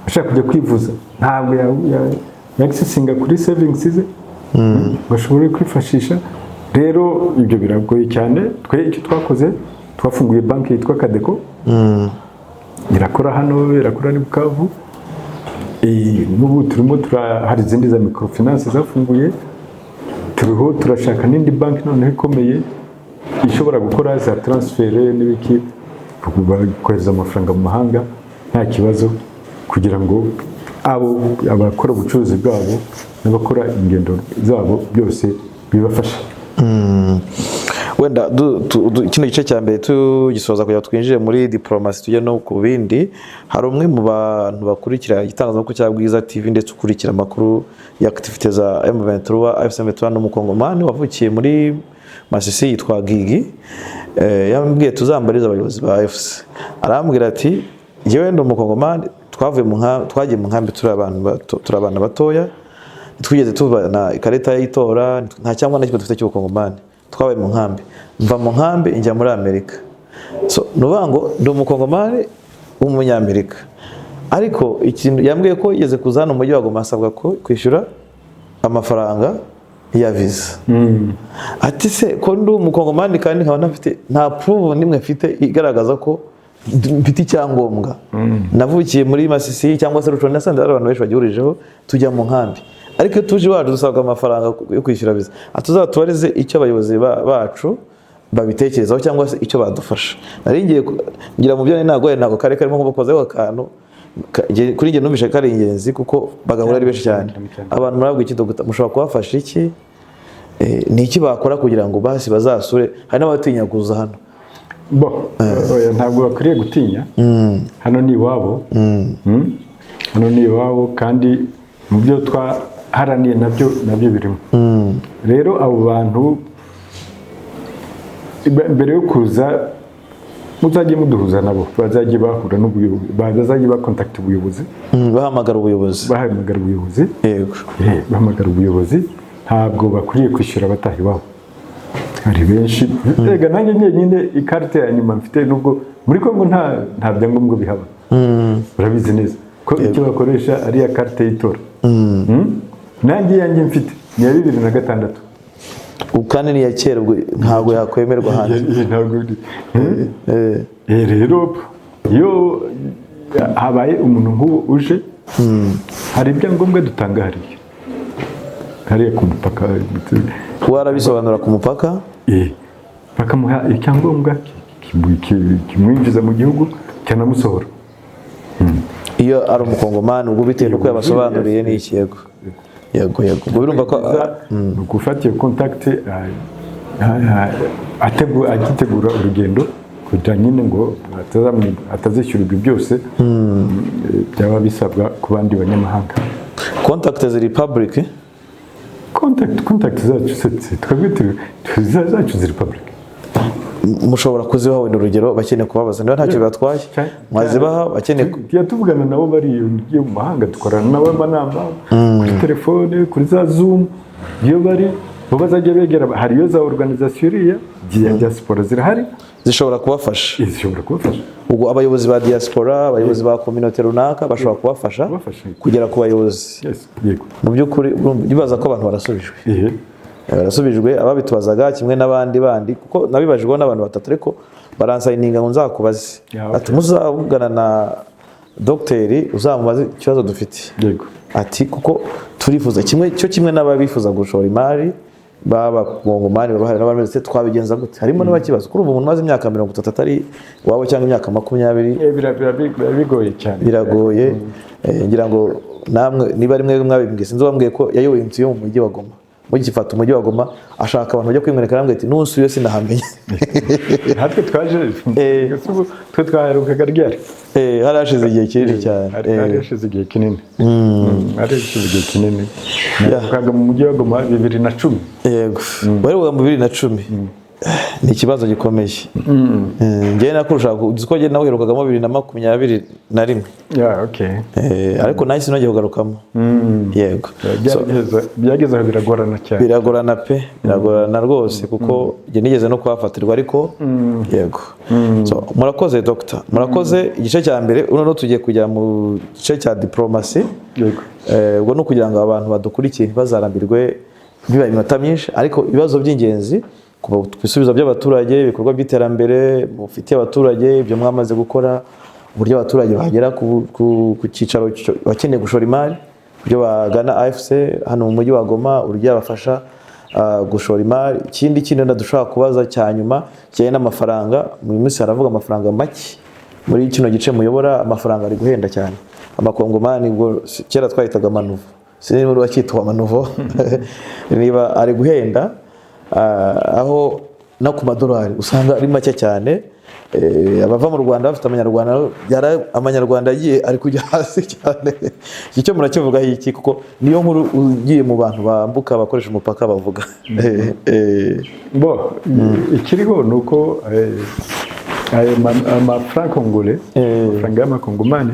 ashaka kujya kwivuza, ntabwo yakisesinga kuri savings ze ngo ashobore kwifashisha. Rero ibyo biragoye cyane. Twe icyo twakoze, twafunguye banki yitwa Cadeco, irakora hano, irakora ni Bukavu. N'ubu turimo hari izindi za microfinance zafunguye, turiho turashaka n'indi banki noneho ikomeye ishobora gukora za transfert n'ibiki, kohereza amafaranga mu mahanga nta kibazo, kugira ngo abo abakora ubucuruzi bwabo n'abakora ingendo zabo byose bibafashe. Wenda kino gice cya mbere tugisoza kugira ngo twinjire muri diporomasi, tujye no ku bindi. Hari umwe mu bantu bakurikira igitangazamakuru cya Bwiza TV ndetse ukurikira amakuru ya activité za M23, AFC M23, n'umukongomani wavukiye muri Masisi yitwa Gigi. Yambwiye tuzambarize abayobozi ba AFC. Arambwira ati: "Njyewe ndi umukongomani, twavuye mu nkambi, twagiye mu nkambi turi abantu bato, turi abana batoya, ntitwigeze tubana ikarita y'itora, nta cyangwa na kimwe dufite cy'ubukongomani. Twabaye mu nkambi, mva mu nkambi njya muri Amerika. So ni ukuvuga ngo ndi umukongomani w'umunyamerika." Ariko ikintu yambwiye ko yigeze kuza hano mu mujyi wa Goma, asabwa ko kwishyura amafaranga ya visa. Ati: "Se ko ndi umukongomani kandi nkaba ntafite, nta proof n'imwe mfite igaragaza ko mfite icyangombwa, navukiye muri Masisi cyangwa se Rutshuru, nasanze hari abantu benshi bagihurijeho, tujya mu nkambi, ariko iyo tuje iwacu dusabwa amafaranga yo kwishyura visa." Ati: "Uzatubarize icyo abayobozi bacu babitekerezaho cyangwa se icyo badufasha." Nari ngiye ngira mu byo nari nagoye, ntabwo kari karimo nko akantu kuri njye numvise kari ingenzi, kuko bagahura ari benshi cyane. Cyane, cyane. Abantu murabwo iki, dogita, mushobora kubafasha iki? Ni iki bakora kugira ngo basi bazasure? Hari n'abatinya kuza hano. Bo, oya, ntabwo bakwiriye gutinya. Hano ni iwabo. Hano ni iwabo, kandi mu byo twaharaniye nabyo birimo. Rero abo bantu mbere yo kuza muzajye muduhuza nabo, bazajye bahura n'ubuyobozi, bazajye bakontakita ubuyobozi. Bahamagara ubuyobozi. Bahamagara ubuyobozi. Bahamagara ubuyobozi. Ntabwo bakwiriye kwishyura abataha iwabo. Hari benshi. Rega nanjye njyenyine ikarita ya nyuma mfite, nubwo muri Kongo nta byangombwa bihaba, urabizi neza ko icyo bakoresha ari iya karite y'itora. Nanjye iyanjye mfite ni iya 2006. Ubu kandi ni iya kera, ubwo ntabwo yakwemerwa hanze. Iyi ntabwo Rero iyo habaye umuntu nk'uwo uje, hari ibyangombwa dutanga hariya ku mupaka. Warabisobanura ku mupaka. Bakamuha icyangombwa kimwinjiza mu gihugu cyanamusohora. Iyo ari umukongomani, ubwo bitewe n'uko yabasobanuriye n'iki. Yego, yego, yego, ubwo birumva ko Ni ugufata iyo contact agitegura urugendo, kugira nyine ngo atazishyura ibyo byose byaba bisabwa ku bandi banyamahanga. Contact ziri public? Contact zacu se twebwe zacu ziri public. Mushobora kuzibaha, wenda urugero bakeneye kubabaza, niba ntacyo bibatwaye mwazibaha bakeneye Tujya tuvugana nabo bari iyo mu mahanga, dukorana nabo amanama kuri telefone, kuri za Zoom. Iyo bari bo bazajya begera, hari iyo za organisation iriya ya diaspora zirahari. Zishobora kubafasha. Zishobora kubafasha. Ubwo abayobozi ba diaspora, abayobozi ba communauté runaka bashobora kubafasha Kubafasha. kugera ku bayobozi. Yes, yego. Mu by'ukuri bibaza ko abantu barasubijwe. Barasubijwe ababitubazaga kimwe n'abandi bandi, kuko nabibajijweho n'abantu batatu, ariko baransayininga ngo nzakubaze. Ati muzavugana na dogiteri, uzamubaze ikibazo dufite. Ati kuko turifuza kimwe cyo kimwe n'ababifuza gushora imari b'abakongomani baba hari n'abandi, ndetse twabigenza gute? Harimo n'abakibazo kuri ubu, umuntu umaze imyaka 30 atari iwabo cyangwa imyaka 20. Biba bigoye cyane. Biragoye. Ngira ngo namwe niba ari mwebwe mwabimbwiye, sinzi uwambwiye ko yayoboye inzu yo mu mujyi wa Goma, mugifata umujyi wa Goma, ashaka abantu bajya kwimwereka, arambwira ati nusubiye sinahamenya. Natwe twaje. Ese ubu twe twaherukaga ryari? Hari hashize igihe kinini cyane. Hari hashize igihe kinini. Hari hashize igihe kinini. Naherukaga mu mujyi wa Goma 2010. Yego, wari mu 2010, ni ikibazo gikomeye. Njyewe nakurusha, uzi ko njye nawe uherukagamo 2021. Yeah, okay. Ariko nahise sinongeye kugarukamo, yego. So, Byageze aho biragorana cyane. Biragorana pe, biragorana rwose, kuko njye nigeze no kuhafatirwa, ariko yego. So, murakoze dogita, murakoze. Igice cya mbere, noneho tugiye kujya mu gice cya diporomasi. Ubwo ni ukugira ngo abantu badukurikiye ntibazarambirwe bibaye iminota myinshi, ariko ibibazo by'ingenzi ku bisubizo by'abaturage, ibikorwa by'iterambere mufitiye abaturage, ibyo mwamaze gukora, uburyo abaturage bagera ku cyicaro bakeneye gushora imari, uburyo bagana AFC hano mu mujyi wa Goma, uburyo yabafasha gushora imari. Ikindi kintu wenda dushobora kubaza cya nyuma kijyanye n'amafaranga: mu minsi haravuga amafaranga make muri kino gice muyobora, amafaranga ari guhenda cyane, amakongomani, ubwo kera twahitaga amanuvo, sinzi niba bakitwa amanuvo, niba ari guhenda, aho no ku madolari usanga ari make cyane. Abava mu Rwanda bafite amanyarwanda, amanyarwanda agiye ari kujya hasi cyane. Iki cyo murakivugaho iki? Kuko niyo nkuru ugiye mu bantu bambuka bakoresha umupaka bavuga. Bo ikiriho ni uko ayo amafaranga kongole, amafaranga y'amakongomani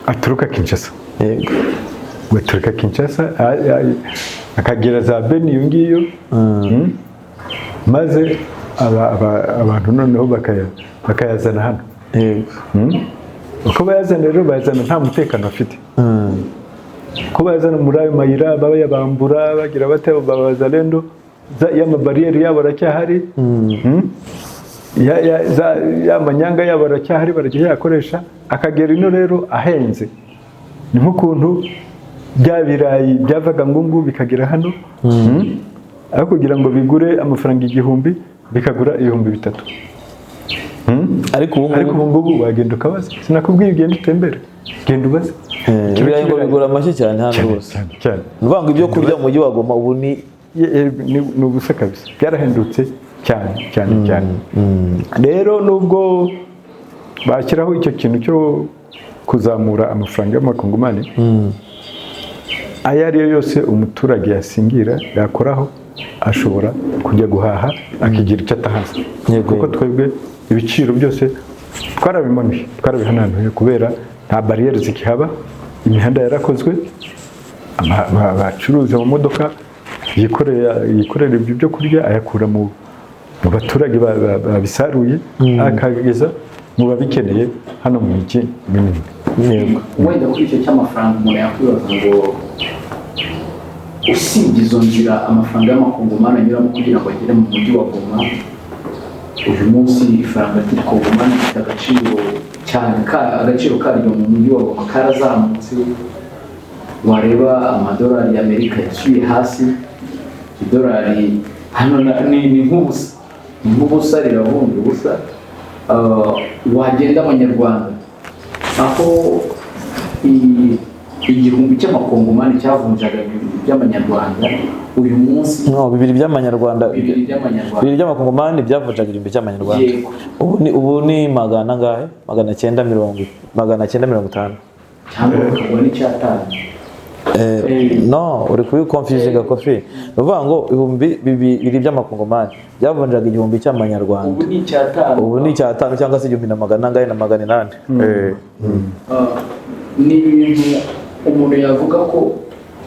aturuka Kinshasa. Gaturuka Kinshasa akagera za Beni iyo ngiyo. Maze abantu noneho bakayazana hano. Uko bayazana rero, bayazana nta mutekano bafite. Uko bayazana muri ayo mayira, bayabambura, bagira bate, babazalendo y'amabariyeri yabo aracyahari. Ya manyanga yabo aracyahari, baracyayakoresha, akagera ino rero ahenze. Ni nk'ukuntu bya birayi byavaga Ngungu bikagera hano, aho kugira ngo bigure amafaranga 1000 bikagura 3000. Ariko ubu Ariko ngubu ubu ngubu wagenda ukabaza, sinakubwiye, ugenda utembere, genda ubaze. Ibirayi ngo bigura make cyane hano rwose. Cyane cyane. Ni ukuvuga ngo ibyo kurya mu mujyi wa Goma ubu ni Ni ubusa kabisa, byarahendutse cyane cyane cyane. Rero nubwo bashyiraho icyo kintu cyo kuzamura amafaranga y'amakongomani, ayo ari yo yose umuturage yasingira yakoraho, ashobora kujya guhaha akigira icyo atahaza, kuko twebwe ibiciro byose twarabimanuye, twarabihananuye, kubera nta bariyeri zikihaba, imihanda yarakozwe, abacuruza mu modoka yikorera ibyo byo kurya, ayakura mu baturage babisaruye, akageza mu babikeneye hano mu mijyi minini. Wenda kuri icyo cy'amafaranga, umuntu yakwibaza ngo usibye izo nzira amafaranga y'amakongomani anyuramo kugira ngo agere mu mujyi wa Goma, uyu munsi ifaranga ry'ikongomani rifite agaciro cyane, agaciro karyo mu mujyi wa Goma karazamutse. Wareba amadolari y'Amerika yasubiye hasi, idolari hano ni nk'ubusa, ni nk'ubusa, riravunja ubusa. Wagenda abanyarwanda Aho 1000 cy'amakongomani cyavunjaga 2 by'amanyarwanda, uyu munsi No, 2 by'amanyarwanda. 2 by'amanyarwanda. 2 by'amakongomani byavunjaga 1000 cy'amanyarwanda. Yego. Ubu ni magana angahe? 950. Cyangwa bakagura n'icyatanu. No, uri kubiconfusinga, Kofi. Ni ukuvuga ngo 2000 by'amakongomani byavunjaga 1000 cy'amanyarwanda. Ubu ni icyatanu. Ubu ni icyatanu cyangwa se igihumbi na magana angahe na 800. Ah, ni ibintu umuntu yavuga ko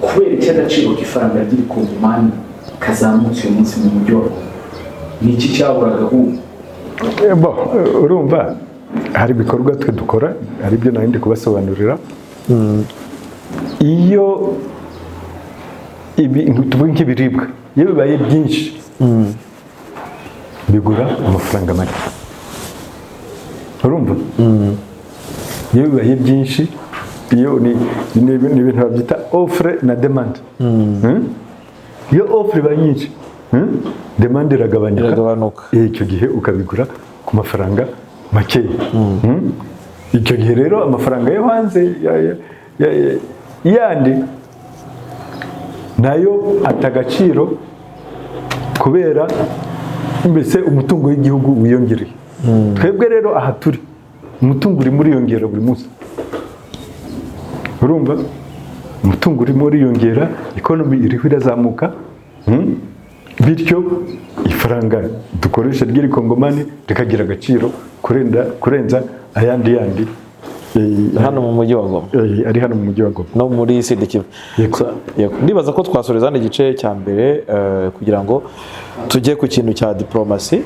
kubera iki agaciro k'ifaranga ry'irikongomani kazamutse uyu munsi mu mujyi wa Goma? Ni iki cyaburaga ahubwo? Bon, urumva hari ibikorwa twe dukora, hari ibyo nari ndi kubasobanurira. Iyo tuvuge nk'ibiribwa, iyo bibaye byinshi bigura amafaranga make. Urumva, iyo bibaye byinshi, iyo ni ibintu babyita offre na demande. Iyo offre ibaye nyinshi, demande iragabanyuka. Iragabanuka. Icyo gihe ukabigura ku mafaranga makeya. Icyo gihe rero amafaranga yo hanze yandi nayo ata agaciro, kubera mbese umutungo w'igihugu wiyongereye. Twebwe rero aha turi, umutungo urimo uriyongera buri munsi. Urumva, umutungo urimo uriyongera, economy iriho irazamuka, Bityo ifaranga dukoresha ry'irikongomani rikagira agaciro kurenza ayandi yandi Hano mu mujyi wa Goma. Ari hano mu mujyi wa Goma. No muri Sud Kivu. Yego. So, yego. Ndibaza ko twasoreza hano igice cya mbere, kugira ngo tujye ku kintu cya diplomasi.